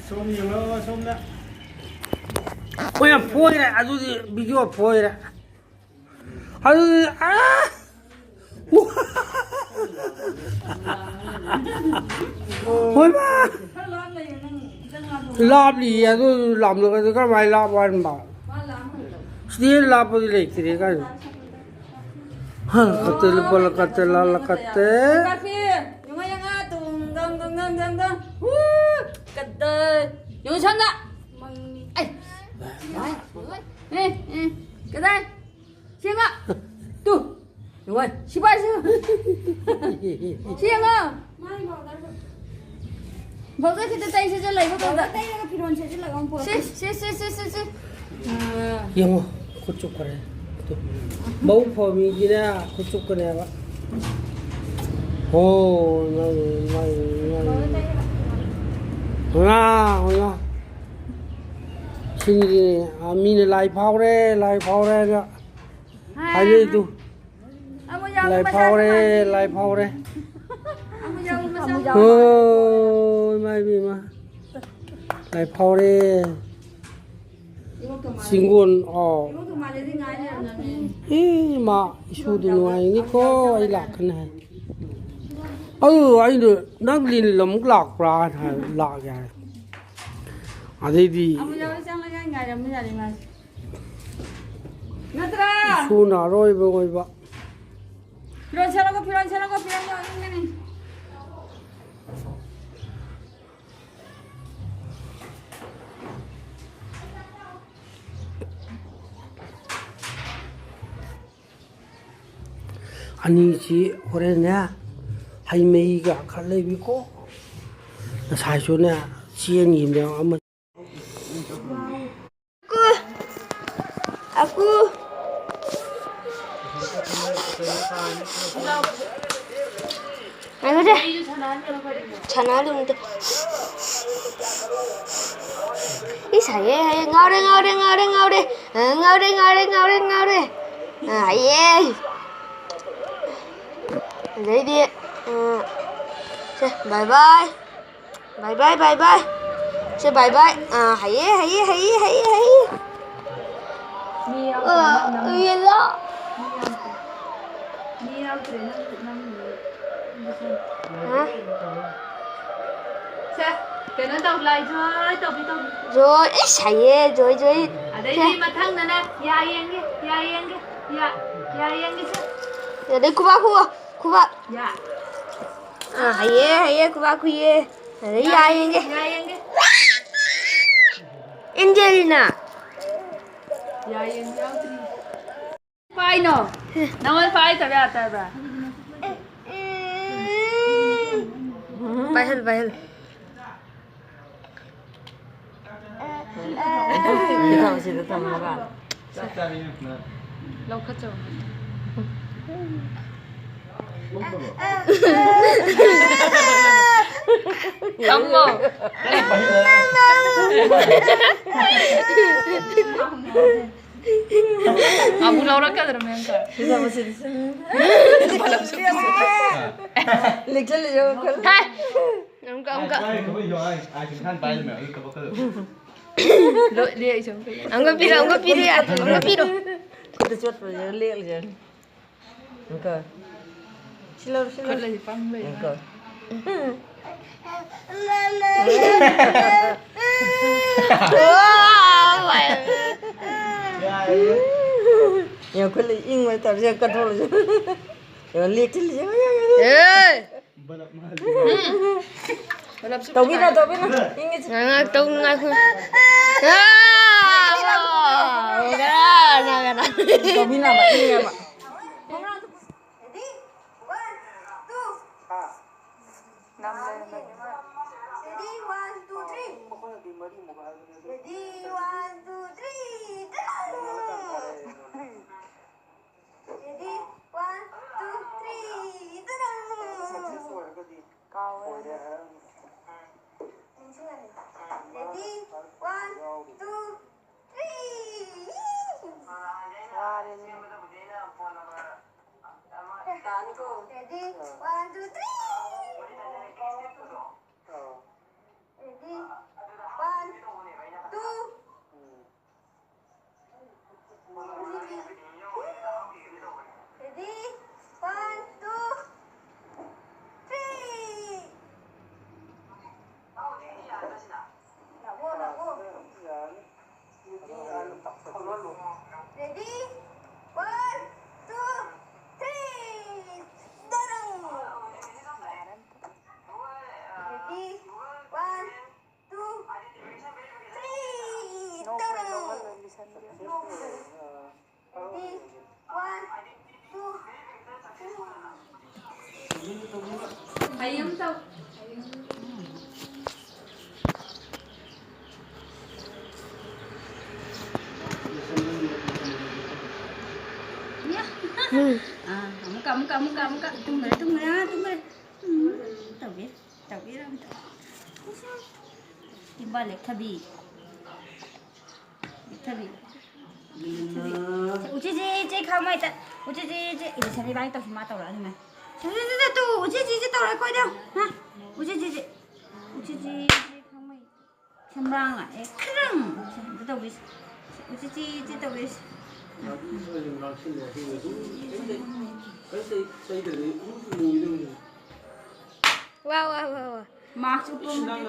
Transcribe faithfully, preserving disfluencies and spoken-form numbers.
ꯁꯣꯝ ꯌꯦꯡꯉꯣ, ꯁꯣꯝꯗ꯫ ꯍꯣꯏ, ꯌꯥꯝ ꯐꯣꯏꯔꯦ꯫ ꯑꯗꯨꯗꯤ ꯚꯤꯗꯤꯑꯣ ꯐꯣꯏꯔꯦ꯫ ꯑꯗꯨꯗꯤ, ꯑꯥ! ꯍꯣꯏ, ꯃꯥ! ꯂꯥꯞꯂꯤꯌꯦ, ꯑꯗꯨ ꯂꯥꯞꯂꯒꯗꯤ ꯀꯔꯝꯍꯥꯏꯅ ꯂꯥꯞꯄ ꯍꯥꯏꯅꯣ? ꯁꯤꯗꯤ ꯍꯦꯟꯅ ꯂꯥꯞꯄꯗꯤ ꯂꯩꯇ꯭ꯔꯦ ꯀꯥꯏꯅ꯫ ꯍ, ꯂꯥꯛꯀꯠꯇꯦ, ꯂꯨꯄꯥ ꯂꯥꯛꯀꯠꯇꯦ, ꯂꯥ ꯂꯥꯛꯀꯠꯇꯦ꯫ ꯀꯥꯐꯤ, ꯌꯦꯡꯉꯣ, ꯌꯦꯡꯉꯣ, ꯇꯨꯡ, ꯗꯪ, ꯗꯪ, ꯗꯪ, ꯗꯪ, ꯗꯪ꯫ ꯍꯨ, ꯀꯗꯥꯏ? ꯌꯦꯡꯉꯣ, ꯁꯣꯝꯗ꯫ ꯑꯩ꯫ ꯑꯦ, ꯑꯦ, ꯀꯗꯥꯏ? ꯁꯦꯡꯉꯣ꯫ ꯇꯨ꯫ ꯌꯦꯡꯉꯣ, ꯁꯤꯐꯥꯏꯁꯨ꯫ ꯁꯤ ꯌꯦꯡꯉꯣ꯫ ꯄꯥꯎꯗꯔ ꯈꯤꯇ ꯇꯩ ꯁꯤꯠꯆꯜꯂꯛꯏꯕ ꯀꯧꯗ꯫ ꯄꯥꯎꯗꯔ ꯇꯩꯔꯒ ꯐꯤꯔꯣꯜ ꯁꯦꯠꯆꯜꯂꯒ ꯑꯃꯨꯛ ꯁꯤ, ꯄꯨꯔꯛꯀꯦ꯫ ꯁꯤ, ꯁꯤ, ꯁꯤ, ꯁꯤ, ꯁꯤ꯫ ꯑꯥ꯫ ꯌꯦꯡꯉꯣ, ꯈꯨꯠ ꯆꯨꯞꯈ꯭ꯔꯦ꯫ ꯇꯨ꯫ ꯃꯕꯨꯛ ꯐꯕ ꯃꯤꯗꯤꯅꯦ, ꯈꯨꯠ ꯆꯨꯞꯀꯅꯦꯕ꯫ ꯍꯣ, ꯅꯪ, ꯅꯪ, ꯅꯪ꯫ ꯉꯥ, ꯉꯥ꯫ ꯁꯤꯅꯤ, ꯑꯥ, ꯃꯤꯅ ꯂꯥꯏ ꯐꯥꯎꯔꯦ, ꯂꯥꯏ ꯐꯥꯎꯔꯦꯅ ꯍꯥꯏꯅꯩꯗꯨ꯫ ꯑꯃꯨꯛ ꯌꯥꯎꯕ ꯂꯥꯏ ꯃꯆꯥꯁꯨ ꯐꯥꯎꯔꯦ, ꯃꯥꯟꯗꯦ꯫ ꯂꯥꯏ ꯐꯥꯎꯔꯦ꯫ ꯑꯃꯨꯛ ꯌꯥꯎꯕ ꯃꯆꯥꯁꯨ ꯃꯥꯟꯗꯦ꯫ ꯑꯣ, ꯏꯃꯥ ꯏꯕꯦꯝꯃ꯫ ꯂꯥꯏ ꯐꯥꯎꯔꯦ꯫ ꯏꯕꯣꯛ ꯊꯣꯃꯥ-, ꯆꯤꯡꯒꯣꯟ, ꯑꯣ꯫ ꯏꯕꯣꯛ ꯊꯣꯃꯥꯂꯦꯗꯤ ꯉꯥꯏ ꯂꯩꯔꯝꯃꯦ꯫ ꯏ, ꯃꯥ ꯏꯁꯨꯗꯨ ꯅꯨꯡꯉꯥꯏꯅꯤꯀꯣ, ꯑꯩ ꯂꯥꯛꯀꯅꯤ ꯍꯥꯏ꯫ ꯑꯗꯨ ꯑꯩꯅ, "ꯅꯪ ꯂꯤꯟ ꯑꯃꯨꯛ ꯂꯥꯛꯄ꯭ꯔꯥ?" ꯍꯥꯏ, "ꯂꯥꯛꯑꯦ" ꯍꯥꯏ꯫ ꯑꯗꯩꯗꯤ ꯑꯃꯨꯛ ꯌꯥꯎꯕ ꯆꯪꯉꯒ ꯉꯥꯏꯔꯝꯕ ꯌꯥꯅꯤ ꯃꯥꯁꯦ꯫ ꯅꯠꯇ꯭ꯔꯥ? ꯏꯁꯨꯅ ꯑꯔꯣꯏꯕ ꯑꯣꯏꯕ꯫ ꯐꯤꯔꯣꯜ ꯁꯦꯠꯂꯒ, ꯐꯤꯔꯣꯜ ꯁꯦꯠꯂꯒ, ꯐꯤꯔꯣꯜ ꯁꯦꯠꯂꯒ꯫ ꯑꯅꯤꯁꯤ ꯍꯣꯔꯦꯟꯅꯦ, ꯍꯩ ꯃꯍꯤꯒ ꯈꯔ ꯂꯩꯕꯤꯀꯣ꯫ ꯉꯁꯥꯏꯁꯨꯅꯦ, ꯆꯦꯟꯈꯤꯕꯅꯦ ꯑꯃ꯫ ꯑꯀꯨ꯫ ꯑꯀꯨ꯫ ꯉꯥꯏꯈꯣꯁꯦ꯫ ꯁꯥꯟꯅꯍꯜꯂꯨ ꯑꯝꯇ꯫ ꯏꯁ, ꯍꯩꯌꯦ, ꯍꯩꯌꯦ꯫ ꯉꯥꯎꯔꯦ, ꯉꯥꯎꯔꯦ, ꯉꯥꯎꯔꯦ, ꯉꯥꯎꯔꯦ꯫ ꯑ, ꯉꯥꯎꯔꯦ, ꯉꯥꯎꯔꯦ, ꯉꯥꯎꯔꯦ, ꯉꯥꯎꯔꯦ꯫ ꯑ, ꯍꯩꯌꯦ꯫ ꯑꯗꯩꯗꯤ, ꯑ, ꯁꯦ, bye bye꯫ Bye bye, bye bye꯫ ꯁꯦ, bye bye꯫ ꯑꯥ, ꯍꯩꯌꯦ, ꯍꯩꯌꯦ, ꯍꯩꯌꯦ, ꯍꯩꯌꯦ, ꯍꯩꯌꯦ꯫ ꯃꯤ ꯌꯥꯎꯗ꯭ꯔꯦ, ꯑꯥ, ꯅꯪ, ꯅꯪ, ꯌꯦꯜꯂꯣ꯫ ꯃꯤ ꯌꯥꯎꯗ꯭ꯔꯦ, ꯃꯤ ꯌꯥꯎꯗ꯭ꯔꯦ, ꯅꯪ, ꯅꯪ꯫ ꯍꯥ? ꯁꯦ, ꯀꯩꯅꯣ ꯇꯧ, ꯂꯥꯏ ꯖꯣꯏ ꯇꯧꯕꯤ, ꯇꯧꯕꯤ꯫ ꯖꯣꯏ, ꯏꯁ, ꯍꯩꯌꯦ, ꯖꯣꯏ, ꯖꯣꯏ꯫ ꯑꯗꯩꯗꯤ ꯁꯦ꯫ ꯃꯊꯪꯗꯅ ꯌꯥ ꯌꯦꯡꯒꯦ, ꯌꯥ ꯌꯦꯡꯒꯦ, ꯌꯥ, ꯌꯥ ꯌꯦꯡꯒꯦ, ꯁꯦ꯫ ꯑꯗꯩ ꯈꯨꯕꯥꯛ ꯈꯨꯋꯣ, ꯈꯨꯕꯥꯛ꯫ ꯌꯥ꯫ ꯑꯥ, ꯍꯩꯌꯦ, ꯍꯩꯌꯦ, ꯈꯨꯕꯥꯛ ꯈꯨꯏꯌꯦ꯫ ꯑꯗꯩ ꯌꯥ ꯌꯦꯡꯒꯦ꯫ ꯌꯥ ꯌꯦꯡꯒꯦ꯫ ꯑꯦꯟꯖꯦꯂꯤꯅꯥ꯫ ꯌꯥ ꯌꯦꯡꯕ ꯌꯥꯎꯗ꯭ꯔꯤ꯫ ꯄꯥꯏꯅꯣ? ꯅꯉꯣꯟꯗ ꯄꯥꯏꯗꯕ ꯌꯥꯗꯕ꯭ꯔꯥ? ꯄꯥꯏꯍꯜ, ꯄꯥꯏꯍꯜ꯫ ꯁꯤꯗ ꯊꯝꯃꯒ꯫ ꯂꯧꯈꯠꯆꯧ꯫ ꯊꯝꯃꯣ꯫ ꯑꯃꯨꯛ ꯂꯧꯔꯛꯀꯗ꯭ꯔꯥ, ꯃꯦꯝꯆꯥ? ꯁꯤꯗ, ꯁꯤꯗ, ꯁꯤꯗ꯫ ꯂꯦꯛꯆꯜꯂꯤꯔꯣ? ꯍꯥꯏ! ꯑꯃꯨꯛꯀ, ꯑꯃꯨꯛꯀ꯫ ꯂꯣꯏ, ꯂꯦꯛꯏꯁꯦ ꯑꯃꯨꯛꯀ ꯌꯦꯡꯉꯣ꯫ ꯑꯃꯨꯛꯀ ꯄꯤꯔꯣ, ꯑꯃꯨꯛꯀ ꯄꯤꯔꯣ, ꯌꯥꯗ꯭ꯔꯦ, ꯑꯃꯨꯛꯀ ꯄꯤꯔꯣ꯫ ꯈꯨꯠꯇ ꯆꯣꯠꯄꯁꯦ ꯂꯦꯛꯂꯤꯁꯦ꯫ ꯑꯃꯨꯛꯀ꯫ ꯁꯤ ꯂꯧꯔꯣ, ꯁꯤ ꯂꯧꯔꯣ꯫ ꯈꯨꯠ ꯂꯩ ꯄꯪ ꯂꯩ꯫ ꯑꯃꯨꯛꯀ꯫ ꯌꯥꯝ ꯈꯨꯠ ꯂꯩ ꯏꯪꯕ ꯍꯥꯏꯇꯥꯔꯦ, ꯁꯤ ꯀꯟꯊꯣꯛꯂꯁꯤ꯫ ꯌꯥꯝ ꯂꯦꯛꯁꯤꯜꯂꯤꯁꯦ꯫ ꯑꯦ! ꯕꯂꯞ ꯃꯥꯜꯂꯤ꯫ ꯎꯝ꯫ ꯕꯂꯞꯁꯨ ꯇꯧꯕꯤꯅꯣ, ꯇꯧꯕꯤꯅꯣ꯫ ꯏꯪꯉꯤꯁꯤ꯫ ꯉꯥꯏꯍꯥꯛ ꯇꯧ, ꯉꯥꯏꯈꯣ꯫ ꯑꯥ! ꯒꯅꯥ, ꯒꯅꯥ, ꯒꯅꯥ꯫ ꯇꯧꯕꯤꯅꯣ ꯍꯥꯏꯕ, ꯏꯪꯉꯦꯕ꯫ Ready? One, two. Ready? One, two, three. Ready? One, two, three. Go! Ready? One, two, three. ꯅꯤꯡꯁꯤꯡꯍꯜꯂꯦ꯫ Ready? One, two, three. ꯋꯥꯔꯦꯅꯦ꯫ Ready? One, two, three. Ready? ꯍꯌꯦꯡ ꯑꯃ ꯇꯧ꯫ ꯑꯥ, ꯑꯃꯨꯛꯀ, ꯑꯃꯨꯛꯀ, ꯑꯃꯨꯛꯀ, ꯑꯃꯨꯛꯀ꯫ ꯇꯨꯝꯈꯔꯦ, ꯇꯨꯝꯈꯔꯦ, ꯑꯥ, ꯇꯨꯝꯈꯔꯦ꯫ ꯎꯝ, ꯇꯧꯕꯤꯔꯦ, ꯇꯧꯕꯤꯔꯦ ꯑꯝꯇ꯫ ꯏꯝꯕꯥꯜ ꯂꯦꯛꯊꯕꯤ꯫ ꯂꯦꯛꯊꯕꯤ꯫ ꯂꯦꯛꯊꯕꯤ꯫ ꯎꯆꯤ ꯆꯤ ꯆꯤ ꯈꯥꯡꯃꯩ ꯇ-, ꯎꯆꯤ ꯆꯤ ꯆꯤ꯫ ꯏꯂꯤꯁꯟ ꯏꯕꯥꯅꯤ ꯇꯧꯁꯤ, ꯃꯥ ꯇꯧꯔꯛꯑꯅꯤ ꯃꯥ꯫ ꯇꯨ, ꯇꯨ, ꯇꯨ, ꯇꯨ, ꯎꯆꯤ ꯆꯤ ꯆꯤ ꯇꯧꯔꯦ ꯑꯩꯈꯣꯏꯗ꯫ ꯍꯥ? ꯎꯆꯤ ꯆꯤ ꯆꯤ꯫ ꯎꯆꯤ ꯆꯤ ꯆꯤ ꯈꯥꯡꯃꯩ꯫ ꯁꯝꯕ꯭ꯔꯥꯡ ꯂꯥꯛꯑꯦ꯫ ꯈꯤꯇꯪ꯫ ꯑꯝꯇ ꯇꯧꯕꯤꯁꯤ꯫ ꯎꯆꯤ ꯆꯤ ꯆꯤ ꯇꯧꯕꯤꯁꯤ꯫ ꯋꯥ, ꯋꯥ, ꯋꯥ, ꯋꯥ꯫ ꯃꯥꯛꯁ ꯎꯞꯄ ꯑꯃꯗꯤ꯫